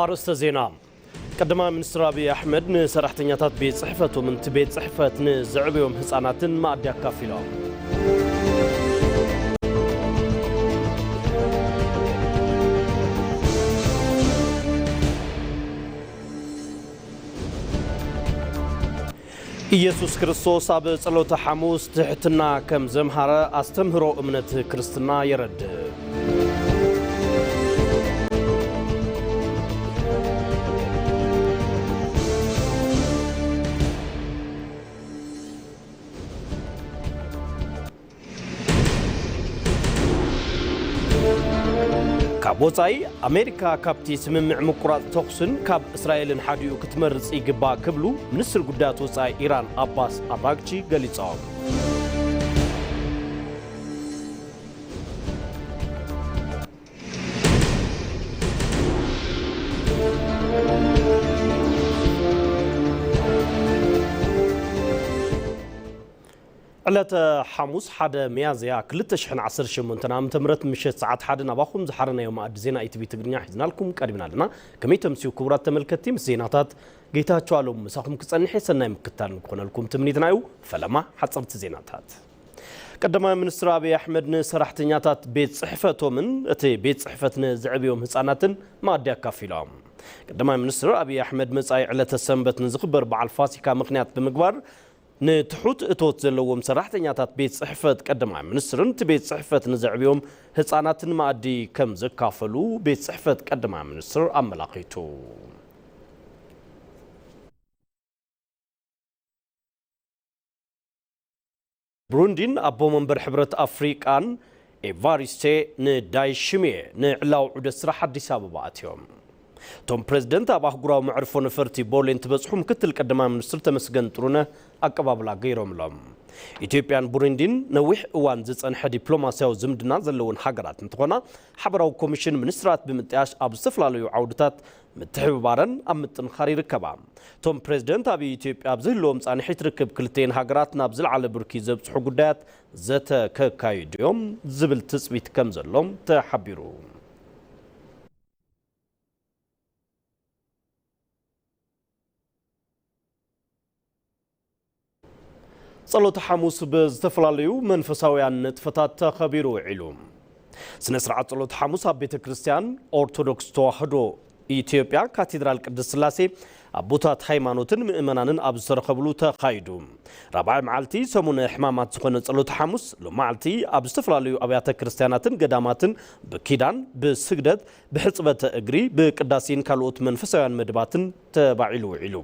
ኣርእስተ ዜና። ቀዳማይ ሚኒስትር ኣብይ ኣሕመድ ንሰራሕተኛታት ቤት ጽሕፈቶምን እቲ ቤት ጽሕፈት ንዘዕበዮም ህጻናትን መኣዲ ኣካፊሎም። ኢየሱስ ክርስቶስ ኣብ ጸሎተ ሓሙስ ትሕትና ከም ዘምሃረ ኣስተምህሮ እምነት ክርስትና የረድእ። ካብ ወጻኢ፣ ኣሜሪካ ካብቲ ስምምዕ ምቁራጽ ተኹስን ካብ እስራኤልን ሓዲኡ ክትመርጽ ይግባእ ክብሉ ሚኒስትር ጉዳያት ወጻኢ ኢራን ኣባስ ኣራግቺ ገሊጾም። ዕለተ ሓሙስ ሓደ ሚያዝያ ክልተ ሽሕን ዓሰርተ ሸሞንተን ዓመተ ምህረት ምሸት ሰዓት ሓደ ናባኹም ዝሓረናዮ መኣዲ ዜና ኢቲቪ ትግርኛ ሒዝናልኩም ቀሪብና ኣለና። ከመይ ተምስዩ ክቡራት ተመልከትቲ? ምስ ዜናታት ጌታቸው ኣለሙ ምሳኹም ክጸንሕ እየ። ሰናይ ምክትታል ንክኾነልኩም ትምኒትና እዩ። ፈለማ ሓጸርቲ ዜናታት። ቀዳማይ ሚኒስትር ኣብይ ኣሕመድ ንሰራሕተኛታት ቤት ጽሕፈቶምን እቲ ቤት ጽሕፈት ንዘዕብዮም ህጻናትን መኣዲ ኣካፊሎም። ቀዳማይ ሚኒስትር ኣብይ ኣሕመድ መጻኢ ዕለተ ሰንበት ንዝኽበር በዓል ፋሲካ ምኽንያት ብምግባር ንትሑት እቶት ዘለዎም ሰራሕተኛታት ቤት ጽሕፈት ቀዳማይ ሚኒስትርን እቲ ቤት ጽሕፈት ንዘዕብዮም ህጻናትን መኣዲ ከም ዘካፈሉ ቤት ጽሕፈት ቀዳማይ ሚኒስትር ኣመላኺቱ። ብሩንዲን ኣቦ መንበር ሕብረት ኣፍሪቃን ኤቫሪስቴ ንዳይሽሚየ ንዕላዊ ዑደት ስራሕ ኣዲስ ኣበባ ኣትዮም። እቶም ፕሬዝደንት ኣብ ኣህጉራዊ መዕርፎ ነፈርቲ ቦሌ እንትበጽሑ ምክትል ቀዳማይ ሚኒስትር ተመስገን ጥሩነህ ኣቀባብላ ገይሮምሎም። ኢትዮጵያን ቡሩንዲን ነዊሕ እዋን ዝጸንሐ ዲፕሎማስያዊ ዝምድና ዘለወን ሃገራት እንትኾና፣ ሓበራዊ ኮሚሽን ሚኒስትራት ብምጥያሽ ኣብ ዝተፈላለዩ ዓውድታት ምትሕብባረን ኣብ ምጥንኻር ይርከባ። እቶም ፕሬዝደንት ኣብ ኢትዮጵያ ኣብ ዝህልዎም ጻንሒት ርክብ ክልተን ሃገራት ናብ ዝለዓለ ብርኪ ዘብጽሑ ጉዳያት ዘተ ከካይዱ እዮም ዝብል ትጽቢት ከም ዘሎም ተሓቢሩ። ጸሎተ ሓሙስ ብዝተፈላለዩ መንፈሳውያን ንጥፈታት ተኸቢሩ ውዒሉ። ስነ ስርዓት ጸሎተ ሓሙስ ኣብ ቤተ ክርስቲያን ኦርቶዶክስ ተዋህዶ ኢትዮጵያ ካቴድራል ቅድስት ስላሴ ኣቦታት ሃይማኖትን ምእመናንን ኣብ ዝተረኸብሉ ተኻይዱ። ራብዓይ መዓልቲ ሰሙነ ሕማማት ዝኾነ ጸሎተ ሓሙስ ሎማዓልቲ ኣብ ዝተፈላለዩ ኣብያተ ክርስቲያናትን ገዳማትን ብኪዳን፣ ብስግደት፣ ብሕጽበተ እግሪ፣ ብቅዳሴን ካልኦት መንፈሳውያን መደባትን ተባዒሉ ውዒሉ።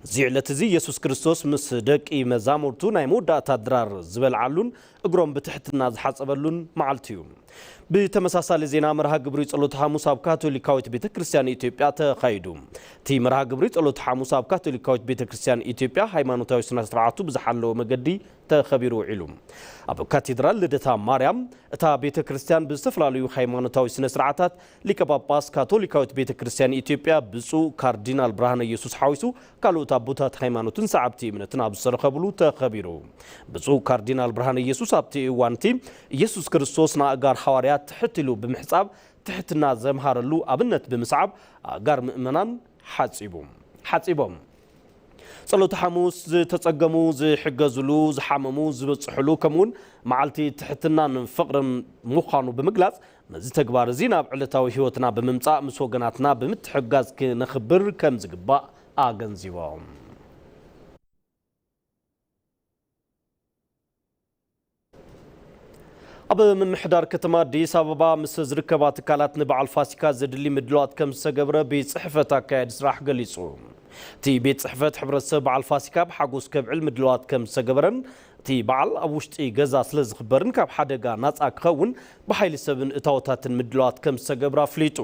እዚ ዕለት እዚ ኢየሱስ ክርስቶስ ምስ ደቂ መዛሙርቱ ናይ መወዳእታ ድራር ዝበልዓሉን እግሮም ብትሕትና ዝሓጸበሉን መዓልቲ እዩ። ብተመሳሳሊ ዜና፣ መርሃ ግብሪ ጸሎተ ሓሙስ ኣብ ካቶሊካዊት ቤተ ክርስቲያን ኢትዮጵያ ተኻይዱ። እቲ መርሃ ግብሪ ጸሎተ ሓሙስ ኣብ ካቶሊካዊት ቤተ ክርስቲያን ኢትዮጵያ ሃይማኖታዊ ስነ ስርዓቱ ብዝሓለወ መገዲ ተኸቢሩ ውዒሉ። ኣብ ካቴድራል ልደታ ማርያም እታ ቤተ ክርስቲያን ብዝተፈላለዩ ሃይማኖታዊ ስነ ስርዓታት ሊቀ ጳጳስ ካቶሊካዊት ቤተ ክርስቲያን ኢትዮጵያ ብፁዕ ካርዲናል ብርሃነ ኢየሱስ ሓዊሱ ካልኦት ኣቦታት ሃይማኖትን ሰዓብቲ እምነትን ኣብ ዝተረኸብሉ ተኸቢሩ። ብፁዕ ካርዲናል ብርሃነ ኢየሱስ ኣብቲ እዋን እቲ ኢየሱስ ክርስቶስ ንኣእጋር ሃዋርያት ትሕት ኢሉ ብምሕጻብ ትሕትና ዘምሃረሉ ኣብነት ብምስዓብ ኣእጋር ምእመናን ሓጺቡ ሓጺቦም። ጸሎተ ሓሙስ ዝተጸገሙ ዝሕገዝሉ፣ ዝሓመሙ ዝበጽሕሉ፣ ከምኡውን መዓልቲ ትሕትናን ፍቕርን ምዃኑ ብምግላጽ፣ ነዚ ተግባር እዚ ናብ ዕለታዊ ህይወትና ብምምጻእ ምስ ወገናትና ብምትሕግጋዝ ክነኽብር ከም ዝግባእ ኣገንዚቦም። ኣብ ምምሕዳር ከተማ ኣዲስ ኣበባ ምስ ዝርከባ ትካላት ንበዓል ፋሲካ ዘድሊ ምድላዋት ከም ዝተገብረ ቤት ጽሕፈት ኣካያዲ ስራሕ ገሊጹ። እቲ ቤት ጽሕፈት፣ ሕብረተሰብ በዓል ፋሲካ ብሓጎስ ከብዕል ምድላዋት ከም ዝተገበረን እቲ በዓል ኣብ ውሽጢ ገዛ ስለ ዝኽበርን ካብ ሓደጋ ናጻ ክኸውን ብሓይሊ ሰብን እታወታትን ምድላዋት ከም ዝተገብረ ኣፍሊጡ።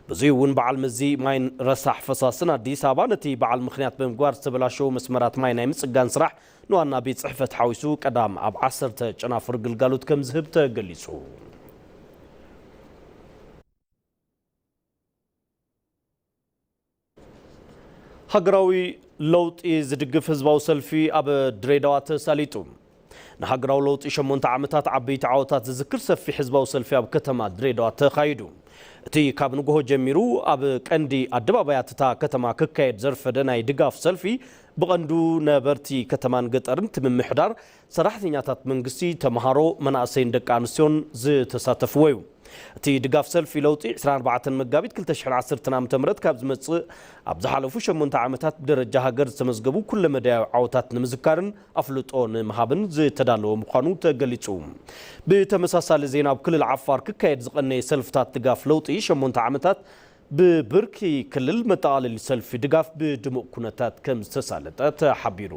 ብዙይ እውን በዓል መዚ ማይን ረሳሕ ፈሳስን ኣዲስ ኣበባ ነቲ በዓል ምኽንያት ብምግባር ዝተበላሸዉ መስመራት ማይ ናይ ምጽጋን ስራሕ ንዋና ቤት ጽሕፈት ሓዊሱ ቀዳም ኣብ ዓሰርተ ጨናፍር ግልጋሎት ከም ዝህብ ተገሊጹ። ሃገራዊ ለውጢ ዝድግፍ ህዝባዊ ሰልፊ ኣብ ድሬዳዋ ተሳሊጡ። ንሃገራዊ ለውጢ ሸሞንተ ዓመታት ዓበይቲ ዓወታት ዝዝክር ሰፊሕ ህዝባዊ ሰልፊ ኣብ ከተማ ድሬዳዋ ተኻይዱ። እቲ ካብ ንግሆ ጀሚሩ ኣብ ቀንዲ ኣደባባያት እታ ከተማ ክካየድ ዘርፈደ ናይ ድጋፍ ሰልፊ፣ ብቐንዱ ነበርቲ ከተማን ገጠርን፣ እቲ ምምሕዳር፣ ሰራሕተኛታት መንግስቲ፣ ተምሃሮ፣ መናእሰይን ደቂ ኣንስትዮን ዝተሳተፍዎ እዩ። እቲ ድጋፍ ሰልፊ ለውጢ ዕስራን ኣርባዕተን መጋቢት ክልተ ሽሕን ዓሰርተን ዓመተ ምህረት ካብ ዝመጽእ፣ ኣብ ዝሓለፉ ሸሞንተ ዓመታት ብደረጃ ሃገር ዝተመዝገቡ ኩለመዳያዊ ዓወታት ንምዝካርን ኣፍልጦ ንምሃብን ዝተዳለወ ምዃኑ ተገሊጹ። ብተመሳሳሊ ዜና፣ ኣብ ክልል ዓፋር ክካየድ ዝቐነየ ሰልፍታት ድጋፍ ለውጢ ሸሞንተ ዓመታት ብብርኪ ክልል መጠቓለሊ ሰልፊ ድጋፍ ብድሙቕ ኩነታት ከም ዝተሳለጠ ተሓቢሩ።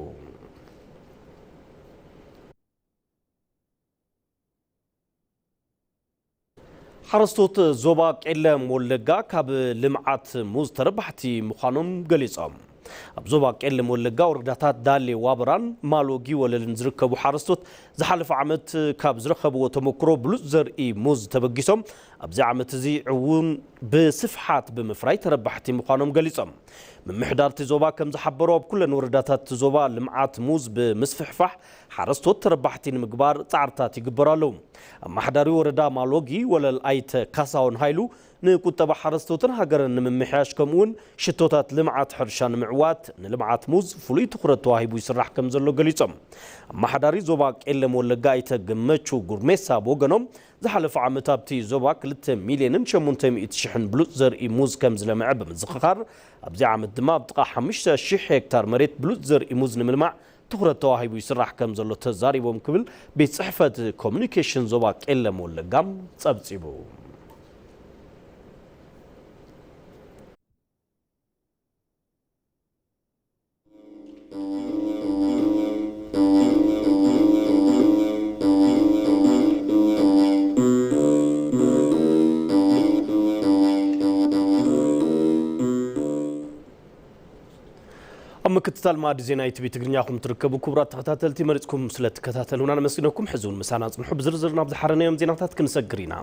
ሓረስቶት ዞባ ቄለም ወለጋ ካብ ልምዓት ሙዝ ተረባሕቲ ምዃኖም ገሊጾም። ኣብ ዞባ ቄለም ወለጋ ወረዳታት ዳሌ ዋበራን ማሎጊ ወለልን ዝርከቡ ሓረስቶት ዝሓለፈ ዓመት ካብ ዝረኸብዎ ተመክሮ ብሉጽ ዘርኢ ሙዝ ተበጊሶም፣ ኣብዚ ዓመት እዚ እውን ብስፍሓት ብምፍራይ ተረባሕቲ ምዃኖም ገሊጾም። ምምሕዳር እቲ ዞባ ከም ዝሓበሮ፣ ኣብ ኩለን ወረዳታት እቲ ዞባ ልምዓት ሙዝ ብምስፍሕፋሕ ሓረስቶት ተረባሕቲ ንምግባር ጻዕርታት ይግበሩ ኣለዉ። ኣመሓዳሪ ወረዳ ማሎጊ ወለል ኣይተ ካሳሁን ሃይሉ፣ ንቁጠባ ሓረስቶትን ሃገርን ንምምሕያሽ፣ ከምኡውን ሽቶታት ልምዓት ሕርሻ ንምዕዋት፣ ንልምዓት ሙዝ ፍሉይ ትኹረት ተዋሂቡ ይስራሕ ከም ዘሎ ገሊጾም። ኣመሓዳሪ ዞባ ቄለም ወለጋ ኣይተ ገመቹ ጉርሜሳ ብወገኖም፣ ዝሓለፈ ዓመት ኣብቲ ዞባ ክልተ ሚልዮንን ሸሞንተ ሚእቲ ሽሕን ብሉጽ ዘርኢ ሙዝ ከም ዝለምዐ ብምዝኽኻር፣ ኣብዚ ዓመት ድማ ኣብ ጥቓ ሓሙሽተ ሽሕ ሄክታር መሬት ብሉጽ ዘርኢ ሙዝ ንምልማዕ ትኹረት ተዋሂቡ ይስራሕ ከም ዘሎ ተዛሪቦም ክብል ቤት ጽሕፈት ኮሙኒኬሽን ዞባ ቄለም ወለጋ ጸብጺቡ። ኣብ ምክትታል መኣዲ ዜና ኢቲቪ ትግርኛ ኹም ትርከቡ ክቡራት ተኸታተልቲ፣ መሪጽኩም ስለ ትከታተሉና ነመስግነኩም። ሕዚ እውን ምሳና ጽንሑ። ብዝርዝር ናብ ዝሓረናዮም ዜናታት ክንሰግር ኢና።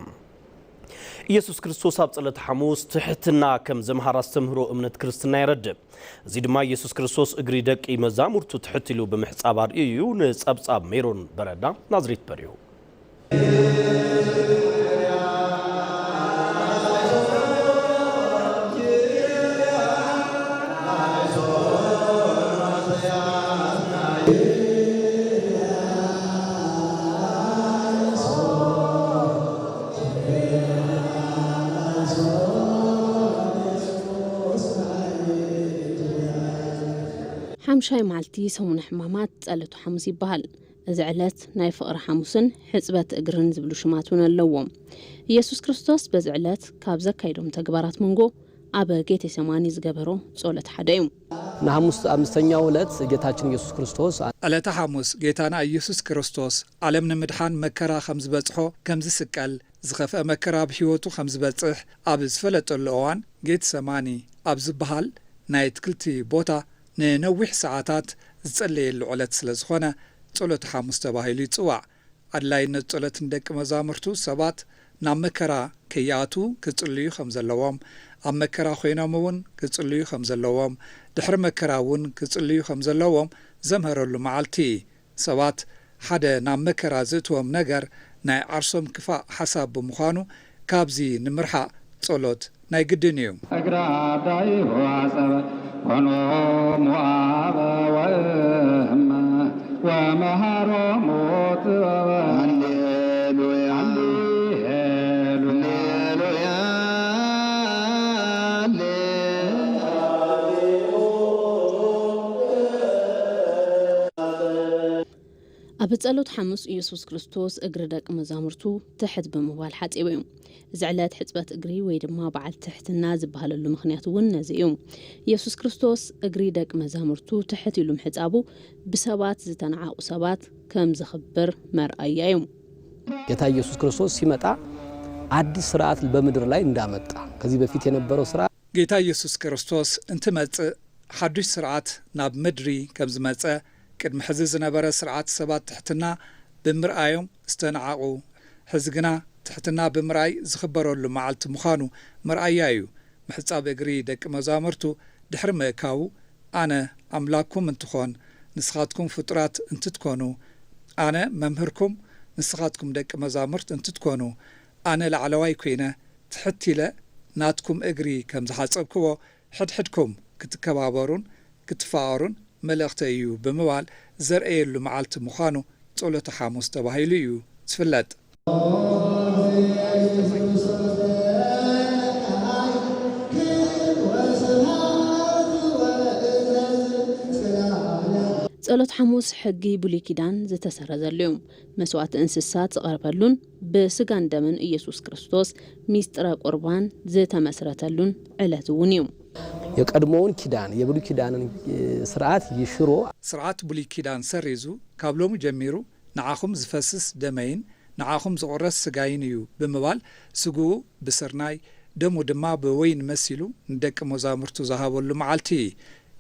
ኢየሱስ ክርስቶስ ኣብ ጸሎተ ሓሙስ ትሕትና ከም ዘምሃረ ኣስተምህሮ እምነት ክርስትና የረድእ። እዚ ድማ ኢየሱስ ክርስቶስ እግሪ ደቂ መዛሙርቱ ትሕት ኢሉ ብምሕጻብ ኣርእዩ እዩ። ንጸብጻብ ሜሮን በረዳ፣ ናዝሬት በሪሁ። ሓምሻይ መዓልቲ ሰሙነ ሕማማት ጸሎተ ሓሙስ ይበሃል። እዚ ዕለት ናይ ፍቕሪ ሓሙስን ሕጽበት እግርን ዝብሉ ሽማት እውን ኣለዎ። ኢየሱስ ክርስቶስ በዚ ዕለት ካብ ዘካይዶም ተግባራት መንጎ ኣብ ጌቴሰማኒ ዝገበሮ ጸሎት ሓደ እዩ። ንሓሙስ ኣምስተኛው ዕለት ጌታችን ኢየሱስ ክርስቶስ ዕለተ ሓሙስ ጌታና ኢየሱስ ክርስቶስ ዓለም ንምድሓን መከራ ከም ዝበጽሖ፣ ከም ዝስቀል፣ ዝኸፍአ መከራ ኣብ ሕይወቱ ከም ዝበጽሕ ኣብ ዝፈለጠሉ እዋን፣ ጌትሰማኒ ኣብ ዝበሃል ናይ ኣትክልቲ ቦታ ንነዊሕ ሰዓታት ዝጸለየሉ ዕለት ስለ ዝኾነ፣ ጸሎተ ሓሙስ ተባሂሉ ይጽዋዕ። ኣድላይነት ጸሎት ንደቂ መዛሙርቱ ሰባት ናብ መከራ ከይኣትዉ ክጽልዩ ከም ዘለዎም፣ ኣብ መከራ ኮይኖም እውን ክጽልዩ ከም ዘለዎም፣ ድሕሪ መከራ እውን ክጽልዩ ከም ዘለዎም ዘምሀረሉ መዓልቲ። ሰባት ሓደ ናብ መከራ ዝእትዎም ነገር ናይ ዓርሶም ክፋእ ሓሳብ ብምዃኑ፣ ካብዚ ንምርሓቕ ጸሎት ናይ ግድን እዩ። እግረ ኣዳይሁ ኣጸበ ኮኖሙ ኣበ ወእመ ወመሃሮሙ ጥበበ። ሃሌሉያ፣ ሃሌሉያ፣ ሃሌሉያ። ኣብ ጸሎት ሓሙስ፣ ኢየሱስ ክርስቶስ እግሪ ደቂ መዛሙርቱ ትሕት ብምባል ሓጺቡ እዩ። እዚ ዕለት ሕጽበት እግሪ ወይ ድማ በዓል ትሕትና ዝበሃለሉ ምኽንያት እውን ነዚ እዩ። ኢየሱስ ክርስቶስ እግሪ ደቂ መዛሙርቱ ትሕት ኢሉ ምሕጻቡ፣ ብሰባት ዝተናዓቑ ሰባት ከም ዘኽብር መርኣያ እዩ። ጌታ ኢየሱስ ክርስቶስ ሲመጣ አዲስ ስርዓት በምድር ላይ እንዳመጣ፣ ከዚህ በፊት የነበረው ስርዓት ጌታ ኢየሱስ ክርስቶስ እንትመጽእ፣ ሓዱሽ ስርዓት ናብ ምድሪ ከም ዝመጸ፣ ቅድሚ ሕዚ ዝነበረ ስርዓት ሰባት ትሕትና ብምርኣዮም ዝተናዓቑ፣ ሕዚ ግና ትሕትና ብምርኣይ ዝኽበረሉ መዓልቲ ምዃኑ መርኣያ እዩ። ምሕጻብ እግሪ ደቂ መዛሙርቱ ድሕሪ ምእካቡ፣ ኣነ ኣምላክኩም እንትኾን፣ ንስኻትኩም ፍጡራት እንትትኮኑ፣ ኣነ መምህርኩም፣ ንስኻትኩም ደቂ መዛሙርት እንትትኮኑ፣ ኣነ ላዕለዋይ ኮይነ፣ ትሕት ኢለ ናትኩም እግሪ ከም ዝሓጸብክዎ፣ ሕድሕድኩም ክትከባበሩን ክትፋቐሩን መልእኽተይ እዩ ብምባል ዘርእየሉ መዓልቲ ምዃኑ ጸሎተ ሓሙስ ተባሂሉ እዩ ዝፍለጥ። ጸሎት ሓሙስ ሕጊ ብሉይ ኪዳን ዝተሰረዘሉ እዩ። መስዋእቲ እንስሳት ዝቐርበሉን ብስጋን ደምን ኢየሱስ ክርስቶስ ሚስጥረ ቁርባን ዝተመስረተሉን ዕለት እውን እዩ። የቀድሞውን ኪዳን የብሉይ ኪዳንን ስርዓት ይሽሮ። ስርዓት ብሉይ ኪዳን ሰሪዙ፣ ካብ ሎሚ ጀሚሩ ንዓኹም ዝፈስስ ደመይን ንዓኹም ዝቑረስ ስጋይን እዩ ብምባል፣ ስግኡ ብስርናይ ደሙ ድማ ብወይን መሲሉ ንደቂ መዛሙርቱ ዝሃበሉ መዓልቲ።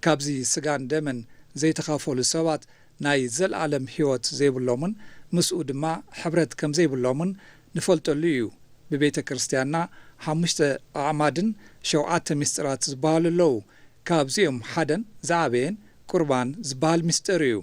ካብዚ ስጋን ደምን ዘይተኻፈሉ ሰባት ናይ ዘለኣለም ህይወት ዘይብሎምን ምስኡ ድማ ሕብረት ከም ዘይብሎምን ንፈልጠሉ እዩ። ብቤተ ክርስቲያንና ሓሙሽተ ኣዕማድን ሸውዓተ ምስጢራት ዝበሃሉ ኣለዉ። ካብዚኦም ሓደን ዝዓበየን ቁርባን ዝበሃል ምስጢር እዩ።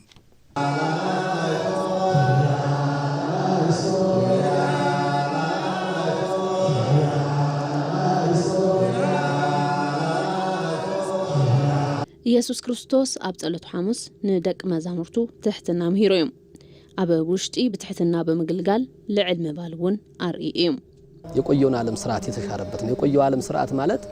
ኢየሱስ ክርስቶስ ኣብ ጸሎት ሓሙስ ንደቂ መዛሙርቱ ትሕትና ምሂሩ እዩ። ኣብ ውሽጢ ብትሕትና ብምግልጋል ልዕል ምባል እውን ኣርእዩ እዩ። የቆየውን ዓለም ስርዓት የተሻረበት ነው። የቆየው ዓለም ስርዓት ማለት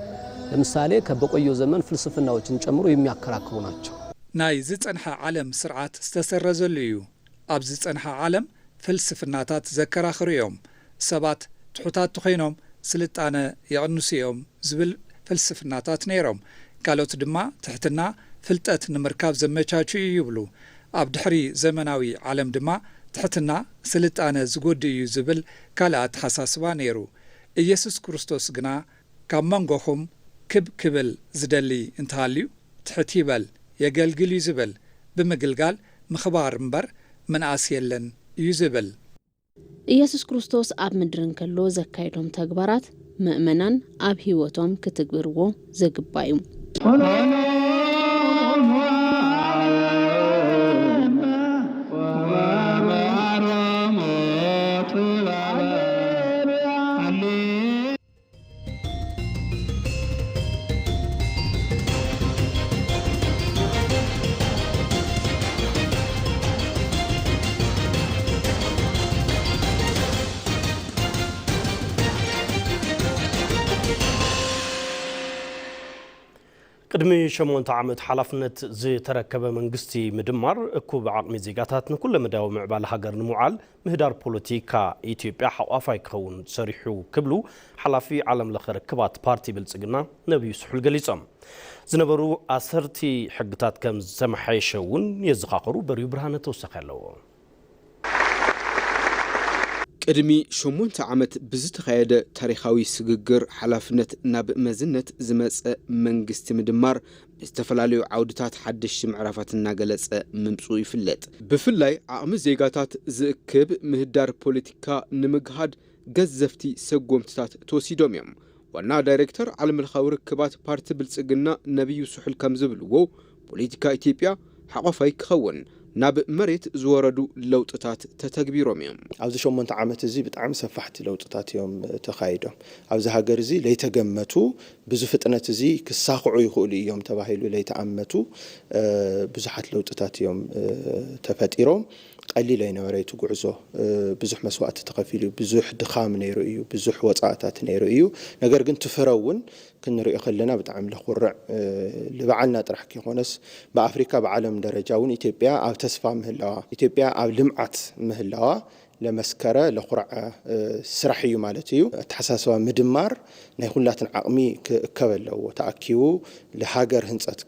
ለምሳሌ ከበቆየው ዘመን ፍልስፍናዎችን ጨምሮ የሚያከራክሩ ናቸው። ናይ ዝጸንሐ ዓለም ስርዓት ዝተሰረዘሉ እዩ። ኣብ ዝጸንሐ ዓለም ፍልስፍናታት ዘከራኽሩ እዮም። ሰባት ትሑታት ተኾይኖም ስልጣነ የቕንሱ እዮም ዝብል ፍልስፍናታት ነይሮም። ካልኦት ድማ ትሕትና ፍልጠት ንምርካብ ዘመቻቹ እዩ ይብሉ። ኣብ ድሕሪ ዘመናዊ ዓለም ድማ ትሕትና ስልጣነ ዝጎድእ እዩ ዝብል ካልእ ኣተሓሳስባ ነይሩ። ኢየሱስ ክርስቶስ ግና ካብ መንጎኹም ክብ ክብል ዝደሊ እንተሃልዩ ትሕት ይበል፣ የገልግል እዩ ዝብል። ብምግልጋል ምኽባር እምበር ምንኣስ የለን እዩ ዝብል። ኢየሱስ ክርስቶስ ኣብ ምድሪ እንከሎ ዘካየዶም ተግባራት ምእመናን ኣብ ህይወቶም ክትግብርዎ ዘግባእ እዩ። ቅድሚ ሸሞንተ ዓመት ሓላፍነት ዝተረከበ መንግስቲ ምድማር፣ እኩብ ዓቕሚ ዜጋታት ንኩለመዳያዊ ምዕባለ ሃገር ንምውዓል ምህዳር ፖለቲካ ኢትዮጵያ ሓቋፋይ ክኸውን ሰሪሑ ክብሉ ሓላፊ ዓለም ለኸ ርክባት ፓርቲ ብልጽግና ነብዩ ስሑል ገሊጾም። ዝነበሩ ኣሰርቲ ሕግታት ከም ዝተመሓየሸ እውን የዘኻኸሩ። በርዩ ብርሃነ ተወሳኺ ኣለዎ። ቅድሚ ሸሞንተ ዓመት ብዝተኻየደ ታሪኻዊ ስግግር ሓላፍነት ናብ መዝነት ዝመጸ መንግስቲ ምድማር ብዝተፈላለዩ ዓውድታት ሓደሽቲ ምዕራፋት እናገለጸ ምምጽኡ ይፍለጥ። ብፍላይ ዓቕሚ ዜጋታት ዝእክብ ምህዳር ፖለቲካ ንምግሃድ ገዘፍቲ ሰጎምትታት ተወሲዶም እዮም። ዋና ዳይሬክተር ዓለምለኻዊ ርክባት ፓርቲ ብልጽግና ነብዩ ስሑል ከም ዝብልዎ፣ ፖለቲካ ኢትዮጵያ ሓቋፋይ ክኸውን ናብ መሬት ዝወረዱ ለውጥታት ተተግቢሮም እዮም። ኣብዚ ሸሞንተ ዓመት እዚ ብጣዕሚ ሰፋሕቲ ለውጥታት እዮም ተኻይዶም። ኣብዚ ሃገር እዚ ለይተገመቱ ብዙ ፍጥነት እዚ ክሳኽዑ ይኽእሉ እዮም ተባሂሉ ለይተኣመቱ ብዙሓት ለውጥታት እዮም ተፈጢሮም። ቀሊል ኣይነበረ እቲ ጉዕዞ። ብዙሕ መስዋእቲ ተኸፊሉ እዩ። ብዙሕ ድኻም ነይሩ እዩ። ብዙሕ ወፃእታት ነይሩ እዩ። ነገር ግን እቲ ፍረ እውን ክንሪኦ ከለና ብጣዕሚ ለኹርዕ፣ ልባዕልና ጥራሕ ከይኮነስ ብኣፍሪካ ብዓለም ደረጃ እውን ኢትዮጵያ ኣብ ተስፋ ምህላዋ፣ ኢትዮጵያ ኣብ ልምዓት ምህላዋ ለመስከረ ለኹርዐ ስራሕ እዩ ማለት እዩ። ኣተሓሳስባ ምድማር ናይ ኩላትን ዓቕሚ ክእከብ ኣለዎ። ተኣኪቡ ለሃገር ህንፀት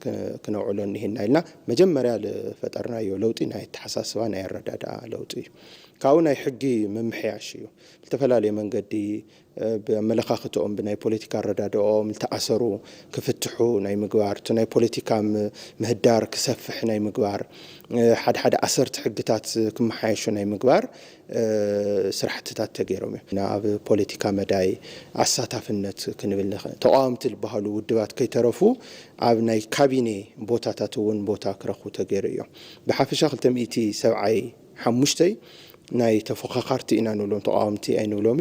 ክነውዕሎ እኒሄና ኢልና መጀመርያ ዝፈጠርናዮ ለውጢ ናይ ኣተሓሳስባ ናይ ኣረዳድኣ ለውጢ እዩ። ካብኡ ናይ ሕጊ ምምሕያሽ እዩ። ብዝተፈላለየ መንገዲ ብኣመለኻኽትኦም ብናይ ፖለቲካ ኣረዳድኦም ዝተኣሰሩ ክፍትሑ ናይ ምግባር፣ እቲ ናይ ፖለቲካ ምህዳር ክሰፍሕ ናይ ምግባር፣ ሓደ ሓደ ኣሰርቲ ሕግታት ክመሓየሹ ናይ ምግባር ስራሕትታት ተገይሮም እዮም። ኣብ ፖለቲካ መዳይ ኣሳታፍነት ክንብል ንኽእል። ተቃወምቲ ዝበሃሉ ውድባት ከይተረፉ ኣብ ናይ ካቢኔ ቦታታት እውን ቦታ ክረኽቡ ተገይሩ እዮም። ብሓፈሻ ክልተ ሚእቲ ሰብዓይ ሓሙሽተይ ናይ ተፎኻኻርቲ ኢና ንብሎም፣ ተቃወምቲ ኣይንብሎሚ።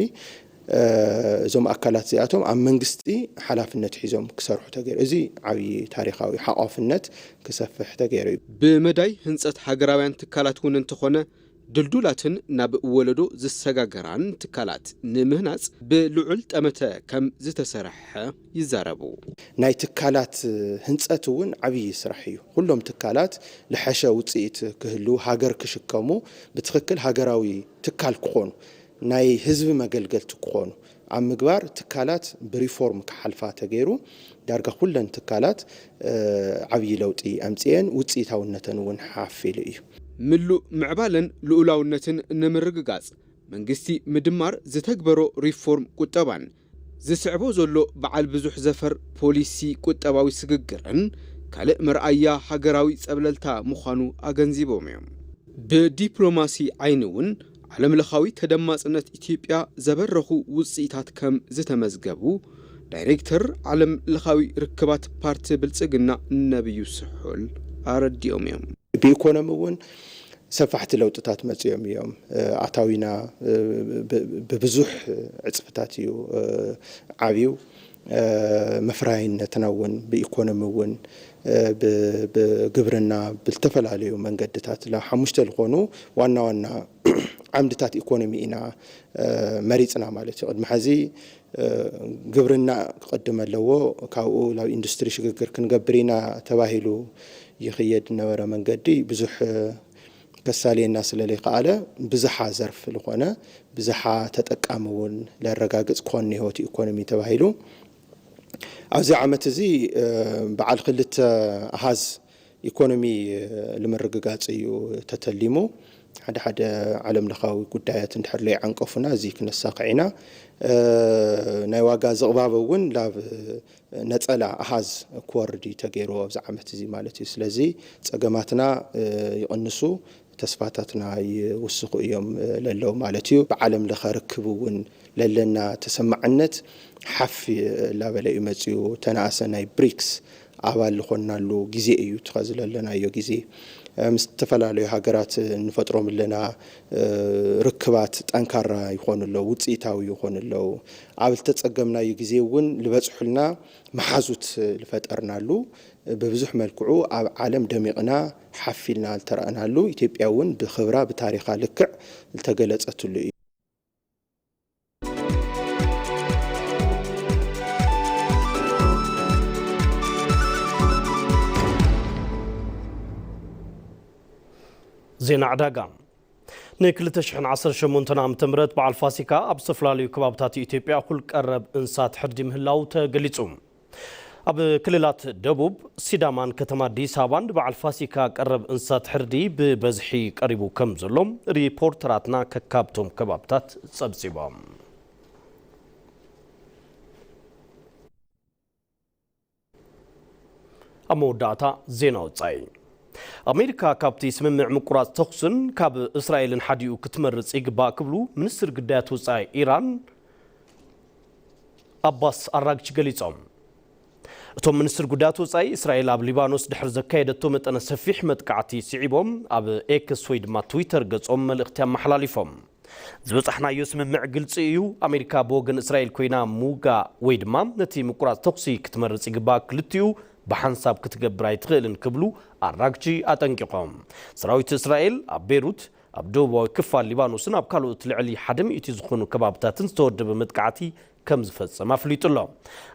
እዞም ኣካላት እዚኣቶም ኣብ መንግስቲ ሓላፍነት ሒዞም ክሰርሑ ተገይሩ። እዚ ዓብዪ ታሪኻዊ ሓቋፍነት ክሰፍሕ ተገይሩ እዩ። ብመዳይ ህንፀት ሃገራውያን ትካላት እውን እንተኾነ፣ ድልዱላትን ናብ ወለዶ ዝሰጋገራን ትካላት ንምህናፅ ብልዑል ጠመተ ከም ዝተሰርሐ ይዛረቡ። ናይ ትካላት ህንፀት እውን ዓብዪ ስራሕ እዩ። ኩሎም ትካላት ልሐሸ ውፅኢት ክህሉ፣ ሃገር ክሽከሙ፣ ብትኽክል ሃገራዊ ትካል ክኾኑ፣ ናይ ህዝቢ መገልገልቲ ክኾኑ ኣብ ምግባር ትካላት ብሪፎርም ክሓልፋ ተገይሩ። ዳርጋ ኩለን ትካላት ዓብዪ ለውጢ ኣምፅኤን ውፅኢታውነተን እውን ሓፍ ኢሉ እዩ። ምሉእ ምዕባለን ልኡላውነትን ንምርግጋፅ መንግስቲ ምድማር ዝተግበሮ ሪፎርም ቁጠባን ዝስዕቦ ዘሎ በዓል ብዙሕ ዘፈር ፖሊሲ ቁጠባዊ ስግግርን ካልእ መርኣያ ሃገራዊ ጸብለልታ ምዃኑ ኣገንዚቦም እዮም። ብዲፕሎማሲ ዓይኒ እውን ዓለምለኻዊ ተደማጽነት ኢትዮጵያ ዘበረኹ ውጽኢታት ከም ዝተመዝገቡ ዳይሬክተር ዓለምለኻዊ ርክባት ፓርቲ ብልጽግና ነብዩ ስሑል ኣረዲኦም እዮም። ብኢኮኖሚ እውን ሰፋሕቲ ለውጥታት መፅዮም እዮም። ኣታዊና ብብዙሕ ዕፅፍታት እዩ ዓብዩ። መፍረያይነትና እውን ብኢኮኖሚ እውን ብግብርና ብዝተፈላለዩ መንገድታት ሓሙሽተ ዝኾኑ ዋና ዋና ዓምድታት ኢኮኖሚ ኢና መሪፅና ማለት እዩ። ቅድሚ ሕዚ ግብርና ክቕድም ኣለዎ፣ ካብኡ ናብ ኢንዱስትሪ ሽግግር ክንገብር ኢና ተባሂሉ ይኽየድ ዝነበረ መንገዲ ብዙሕ ከሳልየና ስለለይከኣለ ብዝሓ ዘርፍ ዝኾነ ብዝሓ ተጠቃሚ እውን ለረጋግፅ ክኾን ህይወት ኢኮኖሚ ተባሂሉ ኣብዚ ዓመት እዚ በዓል ክልተ ኣሃዝ ኢኮኖሚ ንምርግጋፅ እዩ ተተሊሙ። ሓደ ሓደ ዓለም ለኻዊ ጉዳያት እንድሕር ለይዓንቀፉና እዚ ክነሳኽዕ ኢና። ናይ ዋጋ ዝቕባበ እውን ናብ ነፀላ ኣሃዝ ክወርድ እዩ ተገይርዎ ኣብዚ ዓመት እዚ ማለት እዩ። ስለዚ ፀገማትና ይቕንሱ፣ ተስፋታትና ይውስኹ እዮም ለለው ማለት እዩ። ብዓለም ለኸ ርክብ እውን ለለና ተሰማዕነት ሓፍ ላበለ እዩ መፅኡ። ተናኣሰ ናይ ብሪክስ ኣባል ዝኾንናሉ ግዜ እዩ እቲ ኸዚ ለለናዮ ግዜ። ምስ ዝተፈላለዩ ሃገራት እንፈጥሮም ኣለና ርክባት ጠንካራ ይኾኑ ኣለዉ፣ ውፅኢታዊ ይኾኑ ኣለዉ። ኣብ ዝተፀገምናዩ ግዜ እውን ዝበፅሑልና መሓዙት ዝፈጠርናሉ ብብዙሕ መልክዑ ኣብ ዓለም ደሚቕና ሓፊልና ዝተረእናሉ ኢትዮጵያ እውን ብክብራ ብታሪኻ ልክዕ ዝተገለፀትሉ እዩ። ዜና ዕዳጋ። ን ክልተ ሽሕን ዓሰርተ ሸሞንተን ዓመተ ምህረት በዓል ፋሲካ ኣብ ዝተፈላለዩ ከባብታት ኢትዮጵያ እኹል ቀረብ እንስሳት ሕርዲ ምህላው ተገሊጹ። ኣብ ክልላት ደቡብ፣ ሲዳማን ከተማ ኣዲስ ኣበባን ንበዓል ፋሲካ ቀረብ እንስሳት ሕርዲ ብበዝሒ ቀሪቡ ከም ዘሎ ሪፖርተራትና ከካብቶም ከባብታት ጸብጺቦም። ኣብ መወዳእታ ዜና ወጻኢ። ኣሜሪካ ካብቲ ስምምዕ ምቁራጽ ተኹስን ካብ እስራኤልን ሓዲኡ ክትመርጽ ይግባእ ክብሉ ሚኒስትር ግዳያት ወጻኢ ኢራን ኣባስ ኣራግቺ ገሊጾም። እቶም ሚኒስትር ጉዳያት ወጻኢ እስራኤል ኣብ ሊባኖስ ድሕሪ ዘካየደቶ መጠነ ሰፊሕ መጥቃዕቲ ስዒቦም ኣብ ኤክስ ወይ ድማ ትዊተር ገጾም መልእኽቲ ኣመሓላሊፎም። ዝበጻሕናዮ ስምምዕ ግልጺ እዩ። ኣሜሪካ ብወገን እስራኤል ኮይና ምውጋእ ወይ ድማ ነቲ ምቁራጽ ተኹሲ ክትመርጽ ይግባእ። ክልቲኡ ብሓንሳብ ክትገብር ኣይትኽእልን ክብሉ ኣራግቺ ኣጠንቂቖም። ሰራዊት እስራኤል ኣብ ቤሩት፣ ኣብ ደቡባዊ ክፋል ሊባኖስን ኣብ ካልኦት ልዕሊ ሓደ ሚእቲ ዝኾኑ ከባብታትን ዝተወደበ መጥቃዕቲ ከም ዝፈጸመ ኣፍሊጡ ኣሎ።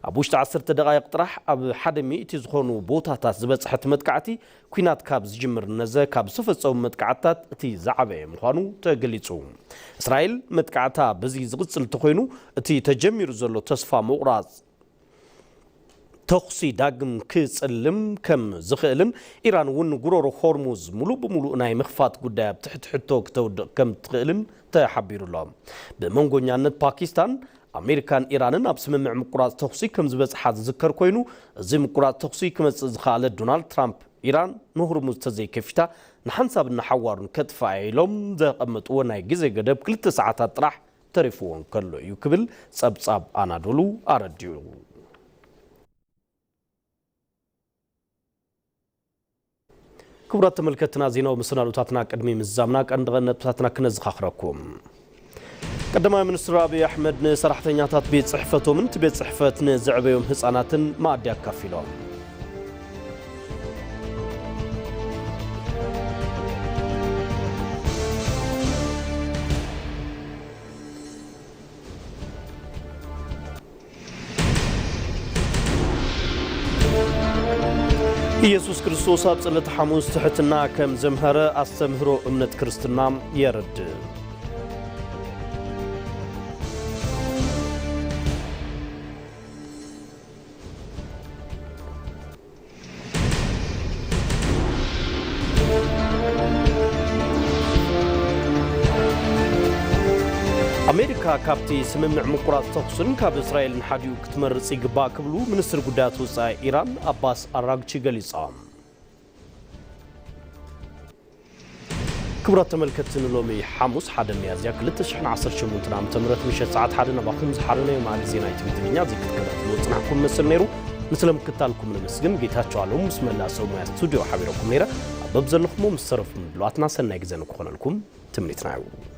ኣብ ውሽጢ ዓሰርተ ደቓይቕ ጥራሕ ኣብ ሓደ ሚእቲ ዝኾኑ ቦታታት ዝበጽሐ እቲ መጥቃዕቲ ኲናት ካብ ዝጅምር ነዘ ካብ ዝተፈጸሙ መጥቃዕትታት እቲ ዝዓበየ ምዃኑ ተገሊጹ። እስራኤል መጥቃዕታ በዚ ዝቕጽል እንተኾይኑ እቲ ተጀሚሩ ዘሎ ተስፋ ምቑራጽ ተኹሲ ዳግም ክጽልም ከም ዝኽእልን ኢራን እውን ንጉሮሮ ሆርሙዝ ሙሉእ ብሙሉእ ናይ ምኽፋት ጉዳይ ኣብ ትሕቲ ሕቶ ክተውድቕ ከም ትኽእልን ተሓቢሩ ኣሎ። ብመንጎኛነት ፓኪስታን ኣሜሪካን ኢራንን ኣብ ስምምዕ ምቁራጽ ተኹሲ ከም ዝበጽሓ ዝዝከር ኮይኑ፣ እዚ ምቁራጽ ተኹሲ ክመጽእ ዝኸኣለ ዶናልድ ትራምፕ ኢራን ንሆርሙዝ ተዘይከፊታ ንሓንሳብን ንሓዋሩን ከጥፍኣ ኢሎም ዘቐመጥዎ ናይ ግዜ ገደብ ክልተ ሰዓታት ጥራሕ ተሪፍዎ እንከሎ እዩ ክብል ጸብጻብ ኣናዶሉ ኣረዲኡ። ክቡራት ተመልከትና፣ ዜናዊ መሰናዶታትና ቅድሚ ምዝዛምና ቀንዲ ነጥብታትና ክነዘኻኽረኩም። ቀዳማይ ሚኒስትር ኣብይ ኣሕመድ ንሰራሕተኛታት ቤት ጽሕፈቶምን እቲ ቤት ጽሕፈት ንዘዕበዮም ህጻናትን መኣዲ ኣካፊሎም። ኢየሱስ ክርስቶስ ኣብ ጸሎተ ሓሙስ ትሕትና ከም ዘምሀረ ኣስተምህሮ እምነት ክርስትና የረድእ። ኣሜሪካ ካብቲ ስምምዕ ምቁራጽ ተኹስን ካብ እስራኤልን ሓዲኡ ክትመርጽ ይግባእ ክብሉ ሚኒስትር ጉዳያት ወጻኢ ኢራን ኣባስ ኣራግቺ ገሊጾም። ክቡራት ተመልከትቲ፣ ንሎሚ ሓሙስ ሓደ ሚያዝያ ክልተ ሽሕን ዓሰርተ ሸሞንተን ዓመተ ምህረት ምሸት ሰዓት ሓደ ናባኹም ዝሓለናዮ መኣዲ ዜና ኢቲቪ ትግርኛ እዚ ክትከታተልዎ ዝጸናሕኩም መስል ነይሩ። ንስለ ምክትታልኩም ነመስግን። ጌታቸው ኣለሙ ምስ መላእ ሰብ ሞያ ስቱድዮ ሓቢረኩም ነይረ። ኣብ በብዘለኹሞ ምስ ተረፉ ምድላዋትና ሰናይ ግዜ ንክኾነልኩም ትምኒትና እዩ።